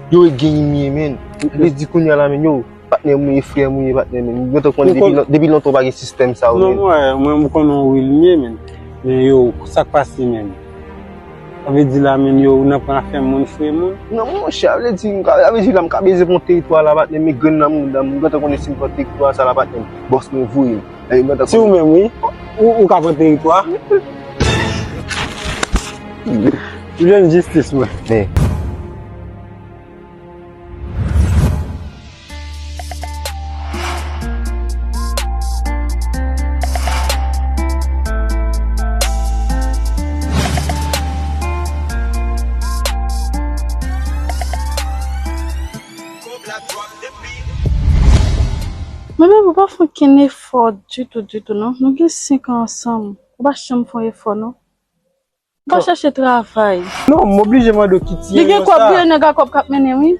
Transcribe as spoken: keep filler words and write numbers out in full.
Yo e gang m ye, menn. Vle di kounye a la, menn, yo, patnè m ou ye, frè m ou ye, patnè, menn. M gentan konnen depi lon-, depi lontan w pa gen sistèm sa yo, menn. Non, mwen, mwen, m konnen w real m ye, menn. Men yo, sa k pase, menn? Sa vle di la, menn, yo, ou nan pran afè moun, fre moun? Non, monchè, sa vle di, m ka, sa vle di la, m ka beze pran teritwa la, patnè, men grenn nan mouda m, m gentan konnen si m pran teritwa sa la, patnè, bòs mwen voye m. Si ou menm, wi. Ou, ou ka pran teritwa. M jwenn jistis mwen. Men. Mwen menm, ou pa fè okenn efò ditou, ditou, non. Nou gen senk an ansanm. Ou pa janm fè yon efò, non. Ou pa chèche travay. Non, m oblije mande w ki ti erè sa. Li gen kòb, li gen nèg a kòb k ap mennen, wi.